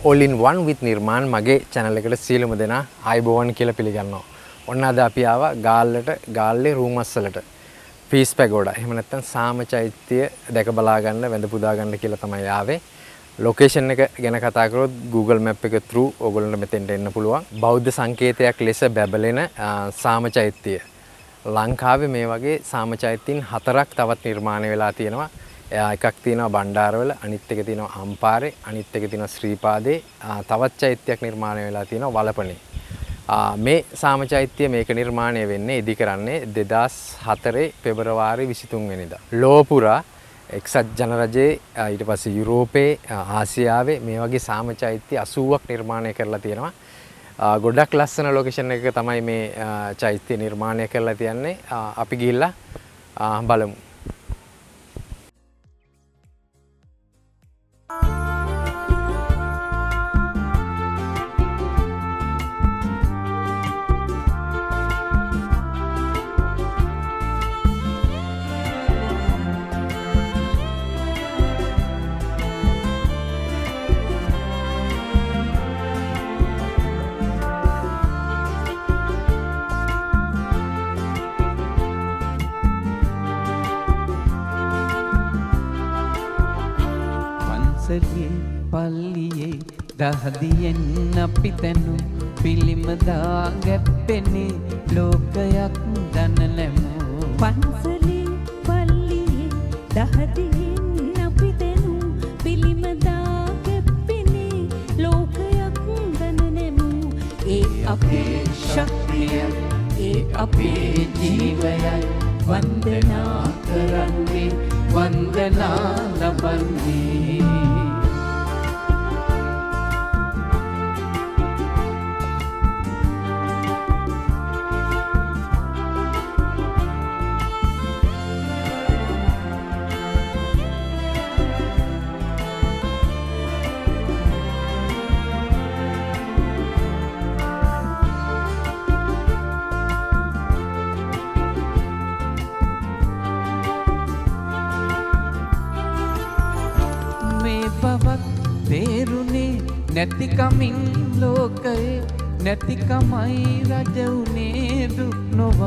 All in one with Nirman මගේ channel එකට සියලුම දෙනා ආයුබෝවන් කියලා පිළිගන්නවා. ඔන්න අද අපි ආවා ගාල්ලට, ගාල්ලේ රූමස්සලට. පීස් පැගෝඩා. එහෙම නැත්නම් සාම චෛත්‍ය දැක බලා ගන්න, වැඳ පුදා ගන්න කියලා තමයි ආවේ. ලොකේෂන් එක ගැන කතා කරොත් Google Map එක through ඕගොල්ලන්ට මෙතෙන්ට එන්න පුළුවන්. බෞද්ධ සංකේතයක් ලෙස බැබලෙන සාම චෛත්‍ය. ලංකාවේ මේ වගේ සාම චෛත්‍යයින් හතරක් තවත් නිර්මාණය වෙලා තියෙනවා. එකක් තියෙනවා බණ්ඩාරවල, අනිත් එක තියෙනවා අම්පාරේ, අනිත් එක තියෙනවා ශ්‍රීපාදේ, තවත් චෛත්‍යයක් නිර්මාණය වෙලා තියෙනවා වලපනේ. මේ සාම චෛත්‍ය මේක නිර්මාණය වෙන්නේ ඉදි කරන්නේ 2004 පෙබරවාරි 23 වෙනිදා. ලෝපුරා එක්සත් ජනරජයේ ඊට පස්සේ යුරෝපයේ ආසියාවේ මේ වගේ සාම චෛත්‍ය 80ක් නිර්මාණය කරලා තියෙනවා. ගොඩක් ලස්සන ලොකේෂන් එකක තමයි මේ චෛත්‍ය නිර්මාණය කරලා තියන්නේ. අපි ගිහිල්ලා බලමු. පන්සලේ පල්ලියේ දහදියෙන් අපි තැනු පිළිම දා ගැප්පෙනේ ලෝකයක් දන නැමු. පන්සලේ පල්ලියේ දහදියෙන් අපි තැනු පිළිම දා ගැප්පෙනේ ලෝකයක් දන නැමු. ඒ අපේ ශක්තිය, ඒ අපේ ජීවයයි වන්දනා කරන්නේ, වන්දනා ලබන්නේ. මේ බවක් තේරුණේ නැතිකමින් ලෝකයේ නැතිකමයි රජ වුණේ දුක් නොවව්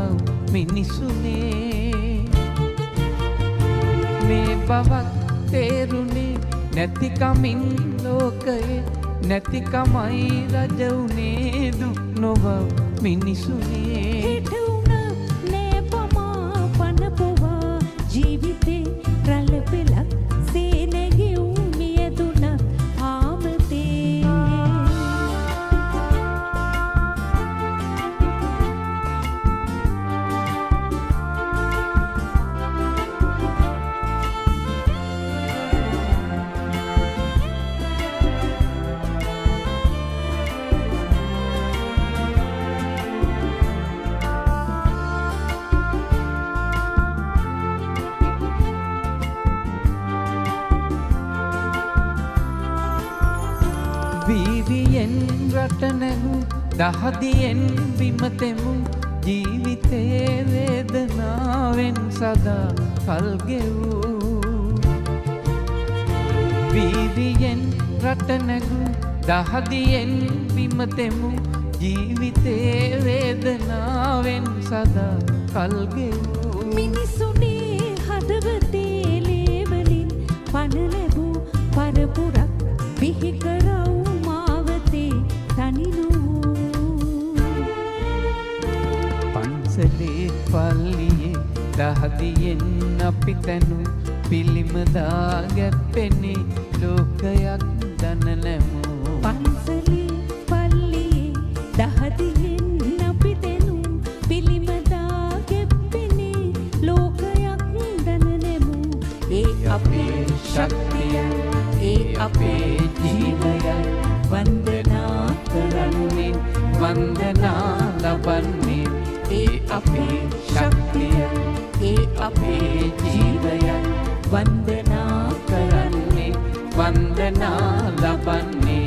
මිනිසුනේ. මේ බවක් තේරුණේ නැතිකමින් ලෝකයේ නැතිකමයි රජ වුණේ දුක් නොවව් මිනිසුනේ. හෙට වුණත් නෑ පමා පන පොවා ජීවිතේ රළ පෙළක් සේ නැගෙව් මියදුනත් ආමතේ. වීරියෙන් රට නැගූ දහදියෙන් බිම තෙමු ජීවිතේ වේදනාවෙන් සදා කල් ගෙවූ. වීරියෙන් රට නැගූ දහදියෙන් බිම තෙමු ජීවිතේ වේදනාවෙන් සදා කල් ගෙවූ. මිනිසුනේ හදවතේ ලේවලින් පණ ලැබූ පරපුරක් බිහි කරව් මාවතේ තනි නොවූ. පන්සලේ පල්ලියේ දහදියෙන් අපි තැනු පිළිම දා ගැප්පෙනේ ලෝකයක් දන නැමු. පන්සලේ පල්ලියේ දහදියෙන් අපි තැනු පිළිම දා ගැප්පෙනේ ලෝකයක් දන නැමු. ඒ අපේ ශක්තිය, ඒ අපේ ජීවයයි වන්දනා කරන්නේ, වන්දනා ලබන්නේ. ඒ අපේ ශක්තිය, ඒ අපේ ජීවයයි වන්දනා කරන්නේ, වන්දනා ලබන්නේ.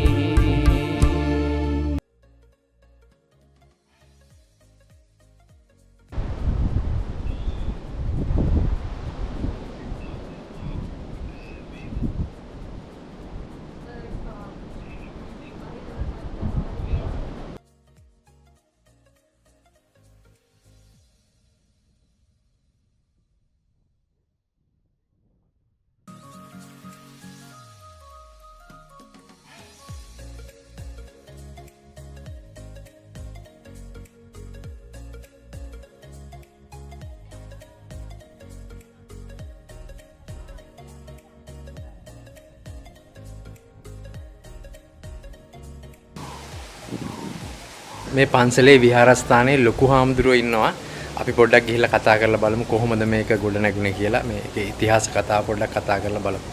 මේ පන්සලේ විහාරස්ථානයේ ලොකු හාමුදුරුවෝ ඉන්නවා. අපි පොඩ්ඩක් ගිහිල්ලා කතා කරලා බලමු කොහොමද මේක ගොඩනැගුණේ කියලා. මේකේ ඉතිහාස කතාව පොඩ්ඩක් කතා කරලා බලමු.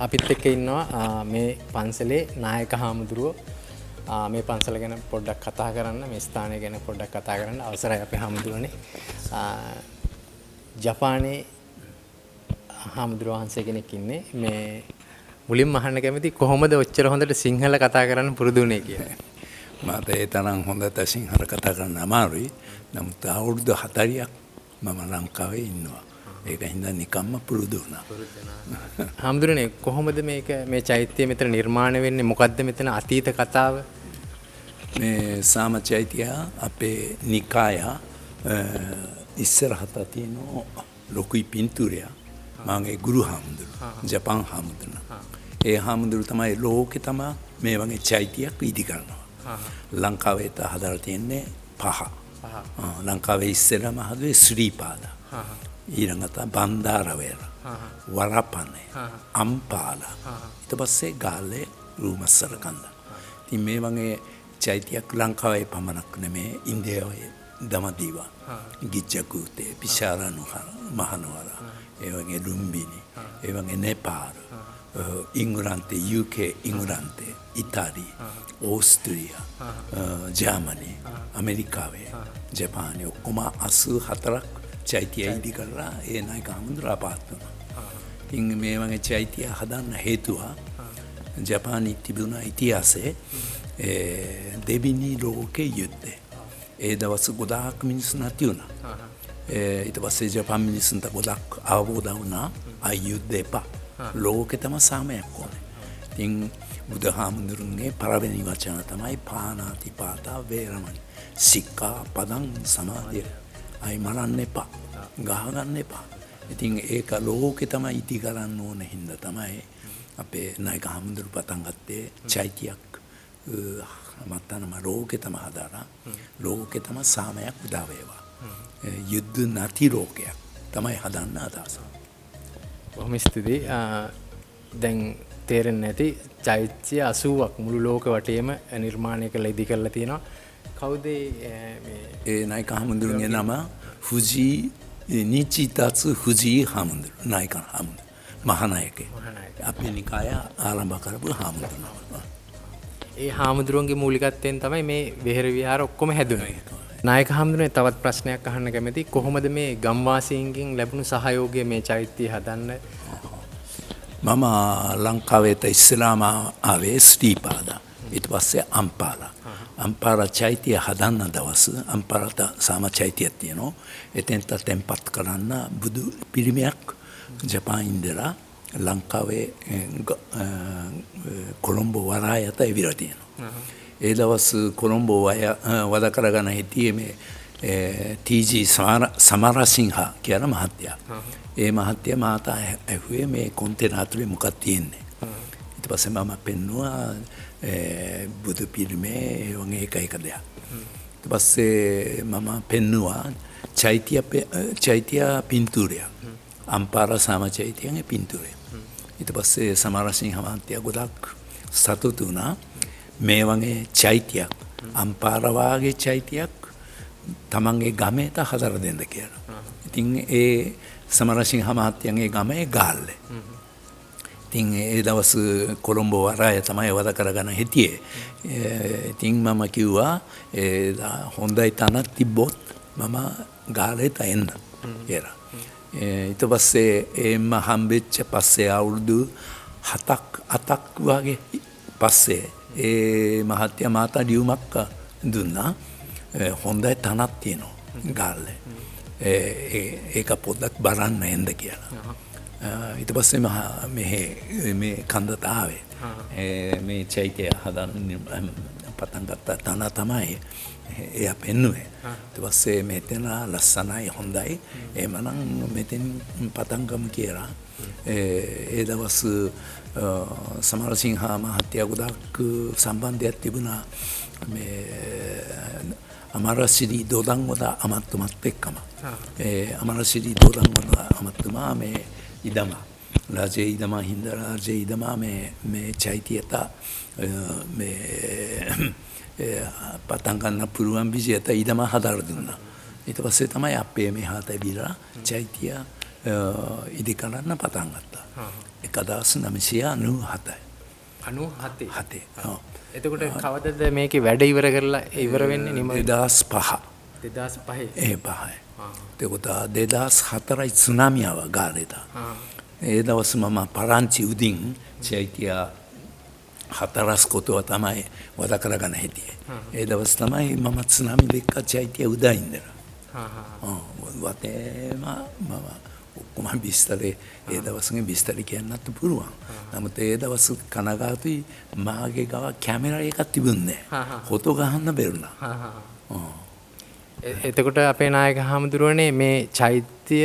අපිත් එක්ක ඉන්නවා මේ පන්සලේ නායක හාමුදුරුවෝ. මේ පන්සල ගැන පොඩ්ඩක් කතා කරන්න, මේ ස්ථානය ගැන පොඩ්ඩක් කතා කරන්න අවසරයි අපේ හාමුදුරුවනේ. ජපානයේ හාමුදුරුවෝ වහන්සේ කෙනෙක් ඉන්නේ. මේ මුලින්ම අහන්න කැමති කොහොමද ඔච්චර හොඳට සිංහල කතා කරන්න පුරුදු වුණේ කියලා. මට ඒ තරම් හොඳට සිංහල කතා කරන්න අමාරුයි. නමුත් අවුරුදු 40ක් මම ලංකාවේ ඉන්නවා. ඒක හින්දා නිකම්ම පුරුදු වුණා. හාමුදුරනේ කොහොමද මේක මේ චෛත්‍යය මෙතන නිර්මාණය වෙන්නේ? මොකද්ද මෙතන අතීත කතාව? මේ සාම චෛත්‍යය අපේ නිකාය ඉස්සරහට තියෙන ලොකුයි පින්තූරය. මගේ ගුරු හාමුදුරුවෝ, ජපාන් හාමුදුරුවෝ. ඒ හාමුදුරුවෝ තමයි ලෝකේ තමයි මේ වගේ චෛත්‍යයක් ඉදි කරනවා. ලංකාවේ හදලා තියෙන්නේ පහ. ලංකාවේ ඉස්සෙල්ලාම හදුවේ ශ්‍රීපාද. ඊළඟට බන්දාරවේල, වරපනේ, අම්පාල. ඊට පස්සේ ගාල්ලේ රූමස්සල කන්ද. ඉතින් මේ වගේ චෛත්‍යයක් ලංකාවේ පමණක් නෙමේ, ඉන්දියාවේ දමදීව, ගිජ්ජකූතේ, පිශාරනුහර, මහනුවර, ඒ වගේ ලුම්බිනි, ඒ වගේ නේපාල, ඉංග්‍රීන්තේ, UK ඉංග්‍රීන්තේ, ඉතාලි, ඕස්ට්‍රියා, ජර්මනි, ඇමරිකාවේ, ජපානයේ ඔක්කොම 84ක් චෛත්‍ය ඉදි කරලා ඒ නායක හාමුදුරුවෝ අපහත් වුණා. ඉතින් මේ වගේ චෛත්‍ය හදන්න හේතුව ජපානයේ තිබුණ ඉතිහාසයේ දෙවෙනි ලෝක යුද්ධය. ඒ දවස් ගොඩාක් මිනිස්සු නැති වුණා. ඊට පස්සේ ජපාන් මිනිස්සුන්ට ගොඩක් අවබෝධ වුණා ආ යුද්ධ එපා. ලෝකෙටම සාමයක් ඕනේ. ඉතින් බුදුහාමුදුරුවන්ගේ පළවෙනි වචන තමයි පාණාති පාතා වේරමණී සික්ඛා පදං සමාදිය. අයි මරන්න එපා, ගහ ගන්න එපා. ඉතින් ඒක ලෝකෙ තමයි ඉති කරන්න ඕන හින්දා තමයි අපේ නායක හාමුදුරු පටන් ගත්තේ චෛත්‍යයක් මත්තනම ලෝකෙටම හදාලා ලෝකෙටම සාමයක් උදා වේවා. යුද්ධ නැති ලෝකයක් තමයි හදන්න අදහස. බොහොම ස්තුතියි. දැන් තේරෙන්නේ නැති චෛත්‍ය 80ක් මුළු ලෝක වටේම නිර්මාණය කරලා ඉදි කරලා තියෙනවා. කවුද මේ ඒ නායක හාමුදුරුවන්ගේ නම ෆුජි නිචිතත්සු ෆුජි හාමුදුරුවෝ, නායක හාමුදුරුවෝ, මහානායකයෙක්. අපේ නිකාය ආරම්භ කරපු හාමුදුරුවෝ. ඒ හාමුදුරුවන්ගේ මූලිකත්වයෙන් තමයි මේ වෙහෙර විහාර ඔක්කොම හැදුනේ. නායක හාමුදුරුවනේ තවත් ප්‍රශ්නයක් අහන්න කැමතියි. කොහොමද මේ ගම්වාසීන්ගෙන් ලැබුණු සහයෝගය මේ චෛත්‍යය හදන්න? මම ලංකාවේට ඉස්සෙල්ලාම ආවේ ශ්‍රීපාද. ඊට පස්සේ අම්පාල. අම්පාල චෛත්‍යය හදන්න දවස් අම්පාලට සාම චෛත්‍යයක් තියෙනවා. එතෙන්ට තැන්පත් කරන්න බුදු පිළිමයක් ජපාන් ඉඳලා ලංකාවේ කොළඹ වරායට ඇවිල්ලා තියෙනවා. ඒ දවස් කොළඹ වද කරගෙන හිටියේ මේ ටී.ජී. සමරසිංහ කියන මහත්තයා. ඒ මහත්තයා මාත ඇහුවේ මේ කොන්ටේනර් ඇතුලේ මොකක්ද තියෙන්නේ. ඊට පස්සේ මම පෙන්නුවා බුදු පිළිමේ ඒ වගේ එක එක දෙයක්. ඊට පස්සේ මම පෙන්නුවා චෛත්‍ය පින්තූරය. අම්පාර සාම චෛත්‍යයේ පින්තූරය. ඊට පස්සේ සමරසිංහ මහත්තයා ගොඩක් සතුටු වුණා. මේ වගේ චෛත්‍යයක් අම්පාර වාගේ චෛත්‍යයක් තමන්ගේ ගමේට හදලා දෙන්න කියලා. ඉතින් ඒ සමරසිංහ මහත්තයාගේ ගමේ ගාල්ලේ. ඉතින් ඒ දවස් කොළඹ වරාය තමයි වද කරගෙන හිටියේ. ඉතින් මම කිව්වා ඒ හොඳයි තැනක් තිබ්බොත් මම ගාල්ලේට එන්න කියලා. ඊට පස්සේ එම්ම හම්බෙච්ච පස්සේ අවුරුදු 7ක් 8ක් වගේ පස්සේ ඒ මහත්තයා මාතා ලියුමක් දුන්නා. හොඳයි තැනක් තියෙනවා ගාල්ලේ. ඒක පොඩ්ඩක් බලන්න එන්න කියලා. ඊට පස්සේ මෙහෙ මේ කන්දට ආවේ. මේ චෛත්‍යය හදන්න පටන් ගත්ත තැන තමයි එයා පෙන්නුවේ. ඊට පස්සේ මෙතන ලස්සනයි හොඳයි. එහෙමනම් මෙතෙන් පටන් ගමු කියලා. ඒ දවස් සමරසිංහ මහත්තයා ගොඩක් සම්බන්ධයක් තිබුණා මේ අමරසිරි දොඩංගොඩ අමත්තුමත් එක්කම. ඒ අමරසිරි දොඩංගොඩ අමත්තුමා මේ ඉදම රාජ්‍ය ඉදම හින්දා රාජ්‍ය ඉදම මේ මේ චෛත්‍යයට මේ පටන් ගන්න පුළුවන් විදියට ඉඩම හදලා දුන්නා. ඊට පස්සේ තමයි අපේ මෙහාට ඇවිල්ලා චෛත්‍ය ඉදි කරන්න පටන් ගත්තා. 1997. 97. හතේ. ඔව්. එතකොට කවදද මේකේ වැඩ ඉවර කරලා ඉවර වෙන්නේ නිම? 2005. 2005. ඒ පහයි. එතකොට 2004 සුනාමි ආවා ගාලේට. ඒ දවස් මම පරංචි උදින් චෛත්‍ය හතරස් කොටුව තමයි වද කරගෙන හිටියේ. ඒ දවස් තමයි මම සුනාමි දෙක්ක චෛත්‍ය උදා ඉඳලා. ඔව් වතේම මම ඔක්කොම විස්තරේ ඒ දවස්ගේ විස්තර කියන්නත් පුළුවන්. නමුත් ඒ දවස් කනගාටුයි මාගේ ගාව කැමරා එකක් තිබුණේ නැහැ. ෆොටෝ ගහන්න බැරුණා. ඔව්. එතකොට අපේ නායක හාමුදුරුවනේ මේ චෛත්‍ය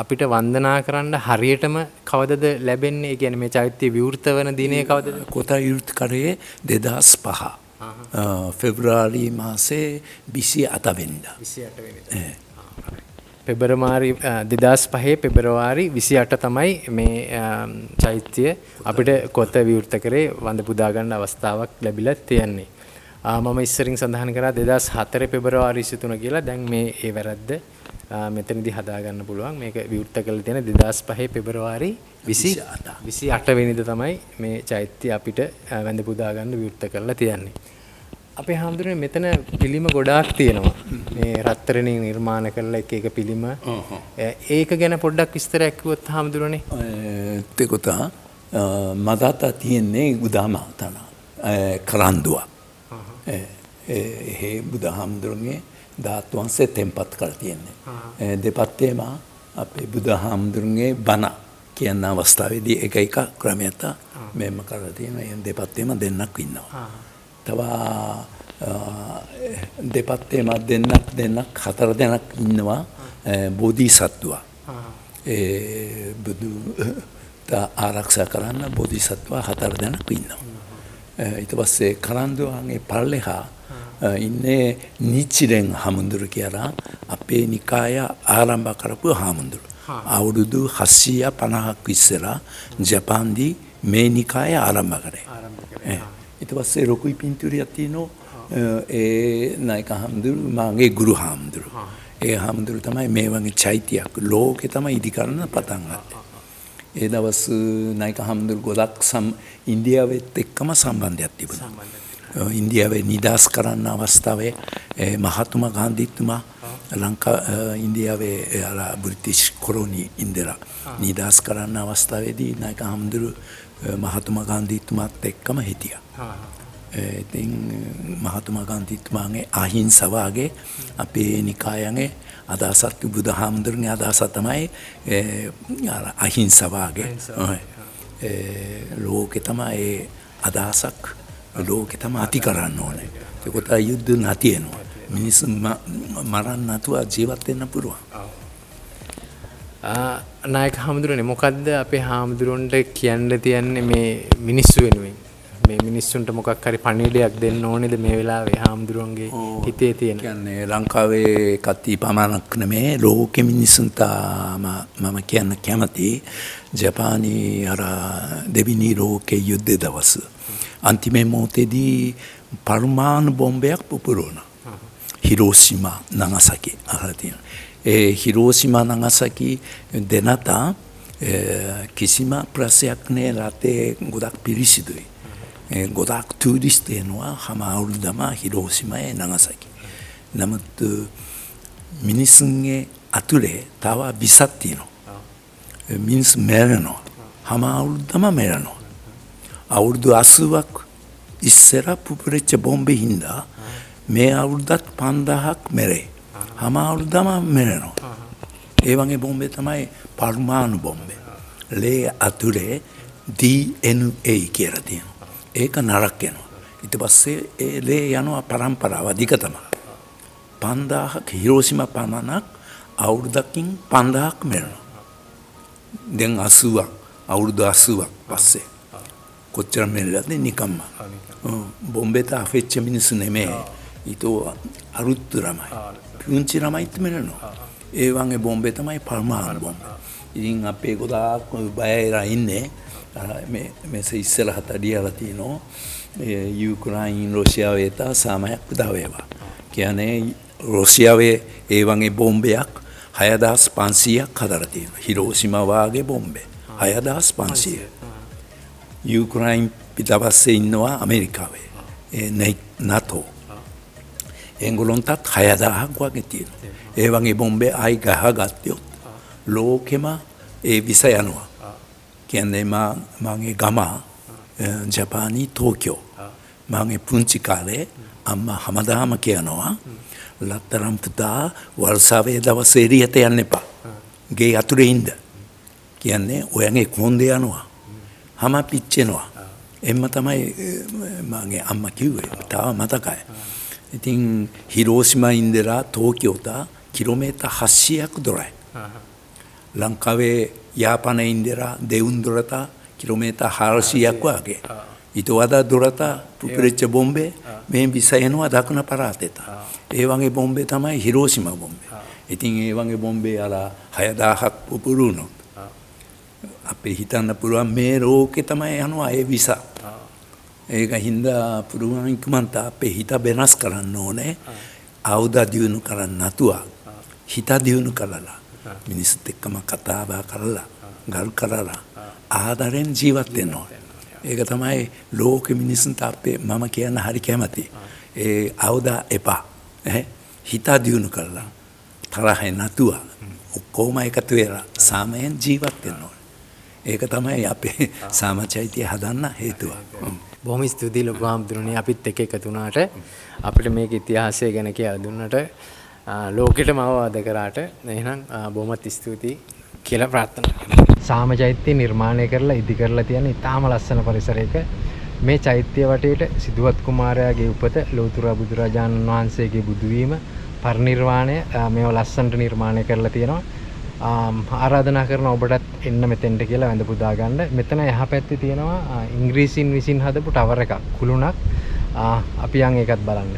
අපිට වන්දනා කරන්න හරියටම කවදද ලැබෙන්නේ? ඒ කියන්නේ මේ චෛත්‍ය විවෘත වෙන දිනය කවදද? කොත විවෘත කරේ 2005 පෙබරවාරි මාසේ 28 වෙනිදා. 28 වෙනිදා. පෙබරවාරි 2005 පෙබරවාරි 28 තමයි මේ චෛත්‍ය අපිට කොත විවෘත කරේ වඳ පුදා ගන්න අවස්ථාවක් ලැබිලා තියන්නේ. මම ඉස්සරින් සඳහන් කරා 2004 පෙබරවාරි 23 කියලා. දැන් මේ ඒ වැරද්ද මෙතනදී හදා ගන්න පුළුවන්. මේක විවෘත කරලා තියෙන 2005 පෙබරවාරි 28 වෙනිදා තමයි මේ චෛත්‍ය අපිට වැඳ පුදා ගන්න විවෘත කරලා තියන්නේ. අපේ හාමුදුරනේ මෙතන පිළිම ගොඩාක් තියෙනවා. මේ රත්තරන්ින් නිර්මාණ කරලා එක එක පිළිම. ඒක ගැන පොඩ්ඩක් විස්තරයක් කිව්වොත් හාමුදුරනේ. එතකොට මදත තියෙන්නේ උදාම තන කරන්දුව. ඒ බුදුහාමුදුරන්ගේ ධාතු වංශේ තෙන්පත් කරලා තියෙන්නේ. දෙපැත්තේම අපේ බුදුහාමුදුරන්ගේ බණ කියන අවස්ථාවේදී එක එක ක්‍රමයට මෙහෙම කරලා තියෙනවා. ඒ දෙපැත්තේම දෙන්නක් ඉන්නවා. තව දෙපැත්තේම දෙන්නක් හතර දෙනෙක් ඉන්නවා බෝධිසත්වයා. ඒ බුදු ආරක්ෂා කරන්න බෝධිසත්වයා හතර දෙනෙක් ඉන්නවා. ඊට පස්සේ කරන්දුවන්ගේ පල්ලෙහා ඉන්නේ නිචිරෙන් හාමුදුරු කියලා අපේ නිකාය ආරම්භ කරපු හාමුදුරු. අවුරුදු 750ක් ඉස්සෙල්ලා ජපාන්දී මේ නිකාය ආරම්භ කරේ. ඊට පස්සේ ලොකුයි පින්තූරියක් තියෙනවා. ඒ නායක හාමුදුරු මාගේ ගුරු හාමුදුරු. ඒ හාමුදුරු තමයි මේ වගේ චෛත්‍යයක් ලෝකේ තමයි ඉදි කරන්න පටන් ගත්තේ. ඒ දවස් නායක හාමුදුරු ගොඩක් ඉන්දියාවෙත් එක්කම සම්බන්ධයක් තිබුණා. ඉන්දියාවේ නිදහස් කරන්න අවස්ථාවේ මහත්මා ගාන්ධිතුමා ලංකා ඉන්දියාවේ අර බ්‍රිටිෂ් කොලොනි ඉඳලා නිදහස් කරන්න අවස්ථාවේදී නායක හාමුදුරු මහත්මා ගාන්ධිතුමාත් එක්කම හිටියා. ඉතින් මහත්මා ගාන්ධිතුමාගේ අහිංසාවගේ අපේ නිකායන්ගේ අදහසත් බුදුහාමුදුරන්ගේ අදහස තමයි අර අහිංසාවගේ ලෝකෙ තමයි අදහසක් ලෝකෙ තමයි අති කරන්න ඕනේ. ඒකට යුද්ධ නැති වෙනවා. මිනිස්සු මරන්න නැතුව ජීවත් වෙන්න පුළුවන්. නායක හාමුදුරනේ මොකද්ද අපේ හාමුදුරන්ට කියන්න තියන්නේ මේ මිනිස්සු වෙනුවෙන්? මේ මිනිස්සුන්ට මොකක් හරි පණිවිඩයක් දෙන්න ඕනේද මේ වෙලාවේ හාමුදුරුවන්ගේ හිතේ තියෙන? කියන්නේ ලංකාවේ කට්ටිය පමණක් නෙමේ ලෝකෙ මිනිස්සුන්ට මම කියන්න කැමති ජපානි අර දෙවෙනි ලෝකේ යුද්ධ දවස් අන්තිම මොහොතේදී පරමාණු බෝම්බයක් පුපුරුණා. හිරෝෂිමා නගාසාකි අහලා තියෙනවා. ඒ හිරෝෂිමා නගාසාකි දෙනත කිසිම ප්‍රශ්නයක් නෑ රටේ ගොඩක් පිරිසිදුයි. ගොඩක් ටූරිස්ට් එනවා හැම අවුරුද්දම හිරෝෂිමායේ නගාසාකි. නමුත් මිනිස්සුන්ගේ අතුලේ තව විසක් තියෙනවා. මිනිස්සු මැරෙනවා. හැම අවුරුද්දම මැරෙනවා. අවුරුදු 80ක් ඉස්සර පුපුරෙච්ච බෝම්බේ හින්දා මේ අවුරුද්දත් 5000ක් මැරේ. හැම අවුරුද්දම මැරෙනවා. ඒ වගේ බෝම්බේ තමයි පරමාණු බෝම්බේ. ලේ අතුලේ DNA කියලා තියෙනවා. ඒක නරක වෙනවා. ඊට පස්සේ ඒ ලේ යනවා පරම්පරාව දිගටම. 5000ක් හිරෝෂිමා පමණක් අවුරුද්දකින් 5000ක් මැරෙනවා. දැන් 80ක් අවුරුදු 80ක් පස්සේ කොච්චර මැරිලාද නිකම්ම. බොම්බේට අෆෙච්ච මිනිස්සු නෙමෙයි. ඊට අරුත් ළමයි. පුංචි ළමයිත් මැරෙනවා. ඒ වගේ බොම්බේ තමයි පරමාණු බොම්බේ. ඉතින් අපේ ගොඩාක් බයලා ඉන්නේ. අර මේ මේ ඉස්සරහට ලියලා තිනවා. යුක්‍රයින් රුසියාවේ තා සාමයක් උදා වේවා. කියන්නේ රුසියාවේ ඒ වගේ බෝම්බයක් 6500ක් හදලා තියෙනවා. හිරෝෂිමා වාගේ බෝම්බේ 6500. යුක්‍රයින් පිටපස්සේ ඉන්නවා ඇමරිකාවේ. ඒ NATO. එංගලන්තත් 6000ක් වගේ තියෙනවා. ඒ වගේ බෝම්බේ ආයි ගහගත්තොත් ලෝකෙම ඒ විස යනවා. කියන්නේ මගේ ගම ජපානි ටෝකියෝ. මගේ පුංචි කාලේ අම්මා හැමදාම කියනවා ලත්තරම් පුතා වර්ෂාවේ දවසේ එළියට යන්න එපා. ගේ අතුරේ ඉන්න. කියන්නේ ඔයගේ කොන්දේ යනවා. හැම පිච්චෙනවා. එම්ම තමයි මගේ අම්මා කිව්වේ. තාම මතකයි. ඉතින් හිරෝෂිමා ඉඳලා ටෝකියෝට කිලෝමීටර් 800ක් දුරයි. ලංකාවේ යාපනයේ ඉඳලා දෙවුන්දොරට කිලෝමීටර් 400ක් වගේ. ඊට වඩා දුරට පුපුරෙච්ච බොම්බේ මේ විස එනවා දකුණ පළාතට. ඒ වගේ බොම්බේ තමයි හිරෝෂිමා බොම්බේ. ඉතින් ඒ වගේ බොම්බේ අර 6000ක් පුපුරුනොත් අපේ හිතන්න පුළුවන් මේ ලෝකේ තමයි යනවා ඒ විස. ඒක හින්දා පුළුවන් ඉක්මනට අපේ හිත වෙනස් කරන්න ඕනේ. ආයුධ දියුණු කරන්න නැතුව හිත දියුණු කරලා මිනිස්සුත් එක්කම කතා බහ කරලා ගරු කරලා ආදරෙන් ජීවත් වෙන්න ඕනේ. ඒක තමයි ලෝකෙ මිනිස්සුන්ට අපේ මම කියන්න හරි කැමති. ඒ ආයුධ එපා. හිත දියුණු කරලා තරහ නැතුව ඔක්කොම එකතු වෙලා සාමයෙන් ජීවත් වෙන්න ඕනේ. ඒක තමයි අපේ සාමචෛත්‍ය හදන්න හේතුව. බොහොම ස්තුතියි ලොකු හාමුදුරනේ අපිත් එක්ක එකතු වුණාට, අපිට මේක ඉතිහාසය ගැන කියලා දුන්නට, ලෝකෙටම අවවාද කරාට. එහෙනම් බොහොමත් ස්තුතියි කියලා ප්‍රාර්ථනා කරනවා. සාමචෛත්‍ය නිර්මාණය කරලා ඉදි කරලා තියෙන ඉතාම ලස්සන පරිසරයක මේ චෛත්‍ය වටේට සිදුවත් කුමාරයාගේ උපත, ලෝතුරා බුදුරජාණන් වහන්සේගේ බුදුවීම, පරිනිර්වාණය මේවා ලස්සනට නිර්මාණය කරලා තියෙනවා. ආරාධනා කරන ඔබටත් එන්න මෙතෙන්ට කියලා වැඳ පුදා ගන්න. මෙතන එහා පැත්තේ තියෙනවා ඉංග්‍රීසීන් විසින් හදපු ටවර් එකක්, කුළුණක්. අපි යන් ඒකත් බලන්න.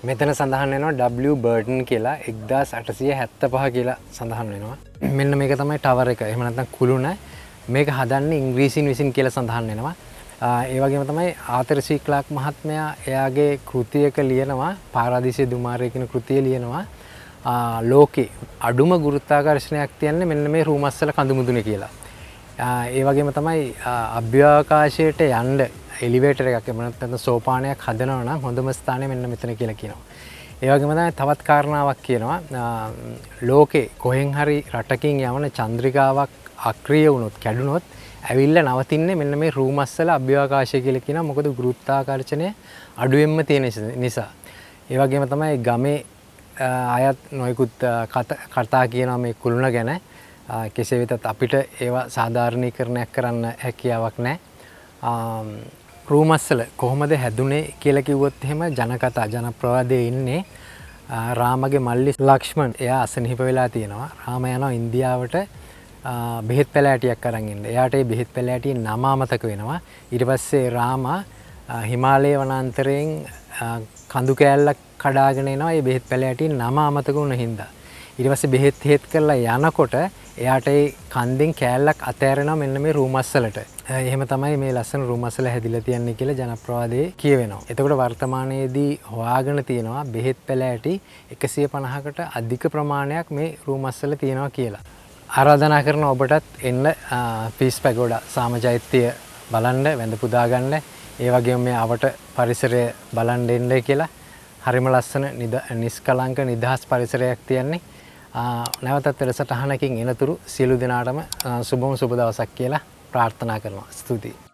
මෙතන සඳහන් වෙනවා W Burton කියලා 1875 කියලා සඳහන් වෙනවා. මෙන්න මේක තමයි ටවර් එක. එහෙම නැත්නම් කුළුණ. මේක හදන්නේ ඉංග්‍රීසීන් විසින් කියලා සඳහන් වෙනවා. ඒ වගේම තමයි ආතර් සී ක්ලාක් මහත්මයා එයාගේ කෘතියක ලියනවා, පාරාදීසයේ දුමාරය කියන කෘතිය ලියනවා, ලෝකේ අඩුම ගුරුත්වාකර්ෂණයක් තියන්නේ මෙන්න මේ රූමස්සල කඳු මුදුනේ කියලා. ඒ වගේම තමයි අභ්‍යවකාශයට යන්න එලිවේටර් එකක් එහෙම නැත්නම් සෝපානයක් හදනවා නම් හොඳම ස්ථානය මෙන්න මෙතන කියලා කියනවා. ඒ වගේම තමයි තවත් කාරණාවක් කියනවා, ලෝකේ කොහෙන් හරි රටකින් යවන චන්ද්‍රිකාවක් අක්‍රිය වුණොත්, කැඩුනොත් ඇවිල්ලා නවතින්නේ මෙන්න මේ රූමස්සල අභ්‍යවකාශය කියලා කියනවා. මොකද ගුරුත්වාකර්ෂණය අඩුවෙන්ම තියෙන නිසා. ඒ වගේම තමයි ගමේ අයත් නොයෙකුත් කතා කියනවා මේ කුළුණ ගැන. කෙසේ වෙතත් අපිට ඒවා සාධාරණීකරණයක් කරන්න හැකියාවක් නැහැ. රූමස්සල කොහොමද හැදුනේ කියලා කිව්වොත් එහෙම ජනකතා ජනප්‍රවාදයේ ඉන්නේ රාමගේ මල්ලි ලක්ෂ්මන් එයා අසනීප වෙලා තියෙනවා. රාම යනවා ඉන්දියාවට බෙහෙත් පැලෑටියක් අරන් එන්න. එයාට ඒ බෙහෙත් පැලෑටියේ නම අමතක වෙනවා. ඊට පස්සේ රාමා හිමාලය වනාන්තරයෙන් කඳු කෑල්ලක් කඩාගෙන එනවා. ඒ බෙහෙත් පැලෑටියේ නම අමතක වුණ හින්දා. ඊට පස්සේ බෙහෙත් හේත් කරලා යනකොට එයාට ඒ කන්දෙන් කෑල්ලක් අතෑරෙනවා මෙන්න මේ රූමස්සලට. එහෙම තමයි මේ ලස්සන රූමස්සල හැදිලා තියන්නේ කියලා ජනප්‍රවාදයේ කියවෙනවා. එතකොට වර්තමානයේදී හොයාගෙන තියෙනවා බෙහෙත් පැලෑටි 150කට අධික ප්‍රමාණයක් මේ රූමස්සල තියෙනවා කියලා. ආරාධනා කරන ඔබටත් එන්න පීස් පැගෝඩා සාමචෛත්‍ය බලන්න, වැඳ පුදා ගන්න, ඒ වගේම මේ අවට පරිසරය බලන්න එන්න කියලා. හරිම ලස්සන නිස්කලංක නිදහස් පරිසරයක් තියන්නේ. නැවතත් වැඩසටහනකින් එනතුරු සියලු දෙනාටම සුබම සුබ දවසක් කියලා ප්‍රාර්ථනා කරනවා. ස්තුතියි.